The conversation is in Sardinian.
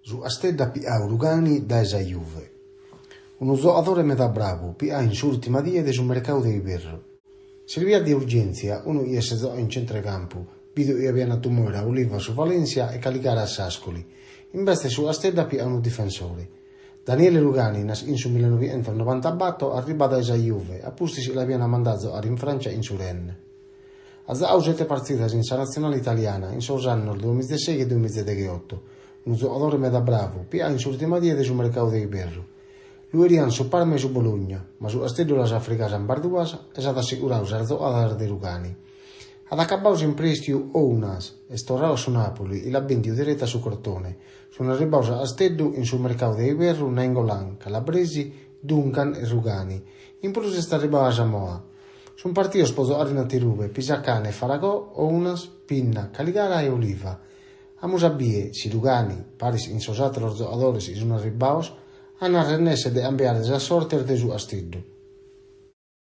Su Casteddu at pihau Rugani dae sa Juve. Unu zohadore meda bravu, pihau in s'ùrtima die de su mercau de iberru. Serbiat de urgèntzia unu hi esseret zohau in centru 'e campu, bidu hi abiant attu moer a Oliva a su Valencia e Caligara a s'Ascoli. Imbetzes su Casteddu at pihau unu difensore. Daniele Rugani, naschiu in su millenovighentosnovantabattor, arribat dae sa Juve, a pustis hi l'abiant mandau a zohare in Francia in su Rennes. At zohau sete partzidas in sa natzionale italiana in sos annos duamizeseghi e duamizedegheoto, unu zohadore meda bravu, pihau in s'ùrtima die de su mercau de iberru. Lu heriant su Parma e su Bologna, ma su Casteddu las at frigas ambas duas e s'at assicurau sas zohadas de Rugani. At acabau s'imprèstiu Ounas, est torrau a su Napoli e l'at bèndiu deretu a su Crotone. Sunt arribaos a Casteddu in su mercau de iberru Nainggolan, Calabresi, Duncan e Rugani. In prus est arribau Asamoah. Sunt partios po zohare in aterube, Pisacane, Faragò, Ounas, Pinna, Caligara e Oliva. Amus a bier si Rugani, paris hin sos ateros zohadores hi sunt arribaos, an a rennesser de hambiare sas sortes de su Casteddu.